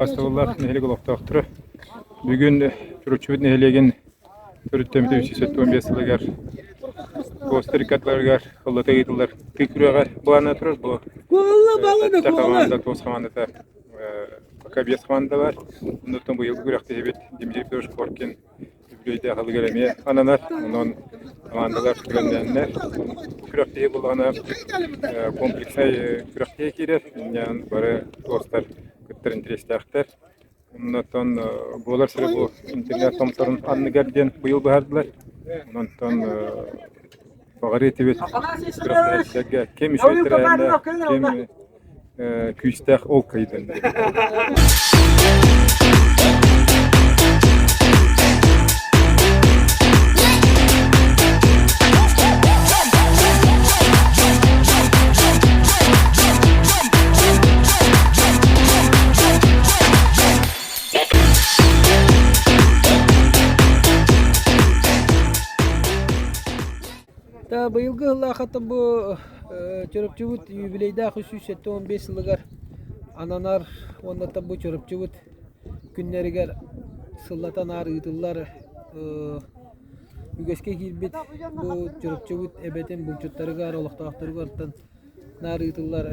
Убаастабыллаах нэһилиэк олохтоохторо! Бүгүн Чурапчыбыт нэһилиэгин төрүттэммитэ 375 сылыгар Коста-Рикатларыгар ыллата ыытыллар тыы күрэҕэ былааннана турар. Бу сэттэ хамаанда, туос хамаандата пока биэс хамаанда бар. Оннуттан быйылгы күрэхтэһиибит Дмитрий Петрович Коркин үбүлүөйдээх ылыгар эмиэ ананар. Онон хамаандалар бэлэмнэннэр. Бу күрэхтэһии буоллаҕына комплекснай күрэхтэһии киирэр. Инньээн бары туостар кыттар интэриэстээхтэр. Оннуттан буолар сирэ бу интернет томторун анныгар диэн быйыл быһаардылар. Онтон баҕарыы этибит күрэхтэһээччилэргэ ким үчүгэй тэрээһиннээх, ким күүстээх ол кыайдын. Быйылгы сыллаахаттан бу Чурапчыбыт юбилейдаах 375 сылыгар ананар уонна бу Чурапчыбыт күннэригэр сыллата наар ыытыллар үгэскэ киирбит бу Чурапчыбыт эбэтин булчуттарыгар, олохтоохторугар наар ыытыллар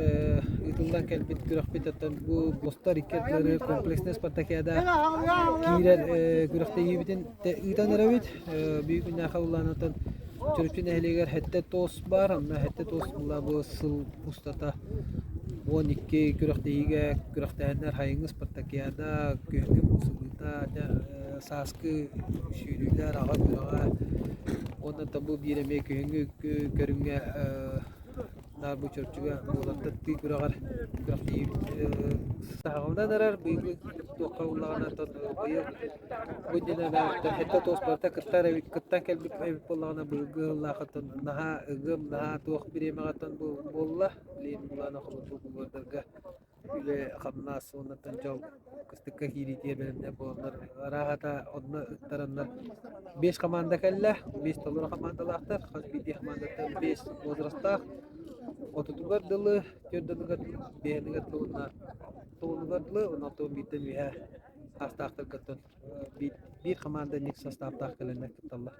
ыытыллан кэлбит күрэхпит оттон бу бостор икки ардылары комплекснай спартакиада киирэр күрэхтэһиибитин ыытан эрэбит. Бүгүн күннээхи былаанынан Чурапчы нэһилиэгэр сэттэ туос баар, онно сэттэ туос була бу сыл устата 12 күрэхтэһиигэ күрэхтэһэннэр сайыҥҥы спартакиада, күһүҥҥү муусуката, сааскы сүүрүүлэр, аҕа күрэҕэ уонна бу биир эмиэ күһүҥҥү көрүҥҥэ наар бу Чурапчыга буолартан тыы күрэҕэр күрэхтэһиибит саҕаланан эрэр. Быйылгы туохха ыллаҕына быйыл бу иннинэ сэттэ туос барыта кыттар эбит кыттан кэлбит эбит буоллаҕына быйылгы сыллаахыттан наһаа ыгым, наһаа туох бириэмэҕиттэн буолла. Билигин былаана холобур быыбардарга үлэ-хамнас уоннаттан дьол кыстыкка киириитигэр бэлэмнэр буоланнар арааһата онно ыттараннар биэс хамаанда кэллэ, биэс толору хамаандалаахтар, хас биирдии хамаандаттан биэс возрастаах отутугар дылы, түөрт дылы, биэһинигэр дылы уонна тоҕуһугар дылы уонна 61-тэн үөһэ саастаахтарга биир хамаанда ник састааптаах кэлэннэр кытталлар.